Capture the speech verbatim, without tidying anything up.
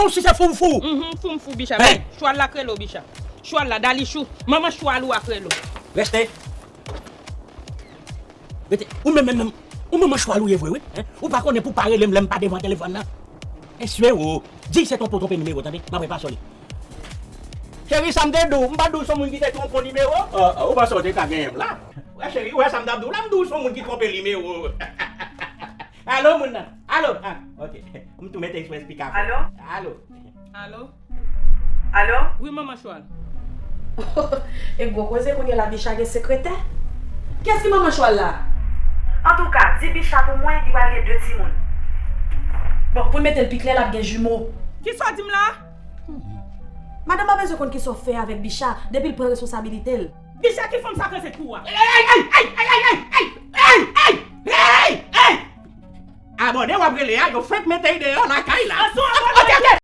Ou si se fou m fou. Mhm, fou m fou, Bicha. Hey! Chwal la k rele w, Bicha. Chwal la, Dalichou. Manman chwal ou a k rele w. Reste. Rete. Ou menm, menm, menm. Ou manman chwal ou ye vre, wi. Hein? Ou pa konnen pou pa rele m lè m pa devan telefòn nan. Eswe ou. Di se ton po twonpe nimewo, tande? M ap repase w li. Cheri, sa m te di w, m pa t di w se yon moun ki te twonpe w nimewo? Ah, ah, ou panse w te ka genyen m la? Wè, cheri, ou wè sa m t ap di w la, m di w se yon moun ki twonpe nimewo. Alo, moun nan. Alo. Ah, ok. M tou mete eksprè spika. Alo? Alo. Alo? Alo? Wi, manman chwal. E gwo koze kounye la, Bicha gen sekretè. Kiyès ki manman chwal la? Antouka, di Bicha pou mwen, li pral gen de timoun. Bon, pou n mete l pi klè, l ap gen jimo. Kisa w di m la? Madanm pa bezwen konn kisa w fè avèk Bicha, depi l pran responsabilite l. Bicha ki fanm sa kraze kou a. Ey, ey, ey, ey, ey, ey, ey, ey, ey, ey, ey, ey, ey, ey, ey. Abòne w ap rele a, yo fenk mete l deyò lakay la. Sa sou abòne. Ok, ok,